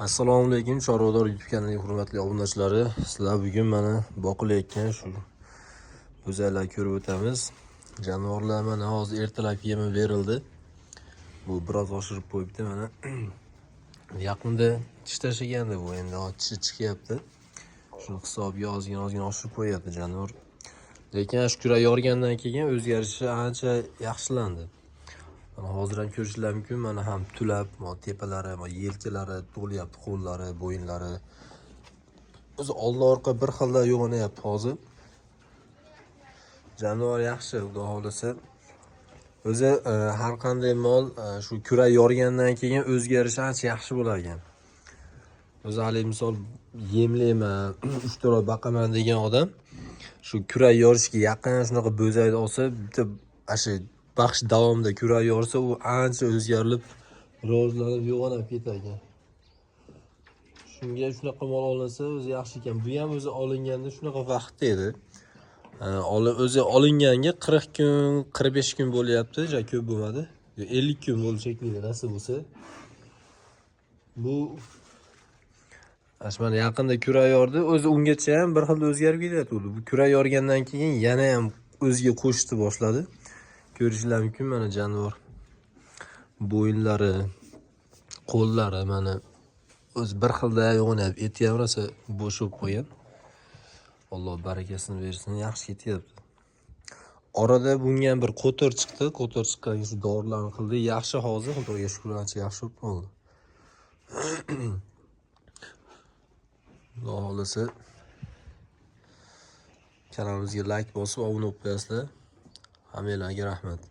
Assalomu alaykum, Chorvador YouTube kanalining hurmatli obunachilari. Sizlar bugun mana boqilayotgan shu bo'zaylarni ko'rib o'tamiz. Jonivorlar mana hozir ertalab yemi berildi. Bu biroz oshirib qo'yibdi mana. Yaqinda tish tashlagandi bu, endi hozir tishi chiqyapti. Shuni hisobiga ozgina ozgina oshirib qo'yapti jonivor. Lekin shu kurak yorgandan keyin o'zgarishi ancha yaxshilandi. Mana hozir ham ko'rishlar mumkin, mana ham tulab, mana tepalari, mana yelkalari to'lyapti, qo'llari, bo'yinlari. O'zi oldi orqa bir xilda uyg'onyapti hozir. Jonivor yaxshi, Xudo xohlasa. O'zi har qanday mol shu kurak yorgandan keyin o'zgarishi ancha yaxshi bo'lar ekan. O'zi hali misol yemlayman, 3-4 oy boqaman degan odam shu kurak yorishga yaqin shunaqa bo'zayni olsa, bitta ana shu baqish davomida kurak yorsa, u ancha o'zgarilib, rivojlanib, uyg'onib ketar ekan. Shunga shunaqa mol olinsa o'zi yaxshi ekan. Bu ham o'zi olinganda shunaqa vaqtda edi. O'zi olinganga 40 kun, 45 kun bo'lyapti, ja ko'p bo'lmadi. 50 kun bo'ldi shekilli, nasib bo'lsa. Bu mana yaqinda kurak yordi. O'zi ungacha ham bir xil o'zgarib ketyapti. Bu kurak yorgandan keyin yana ham o'ziga qo'shishni boshladi. Ko'rishlar mumkin, mana jonivor bo'yinlari, qo'llari mana o'zi bir xilda uyg'onyapti. Eti ham rosa bo'sh bo'lib qolgan. Alloh barakasini bersin, yaxshi ketyapti. Orada bunga ham bir qo'tir chiqdi. Qo'tir chiqqan shu dorilarni qildi. Yaxshi hozir, Xudoga shukr, ancha yaxshi bo'lib qoldi. Xudo xohlasa kanalimizga like bosib, obuna bo'lib qo'yasizlar. Hammanglarga rahmat.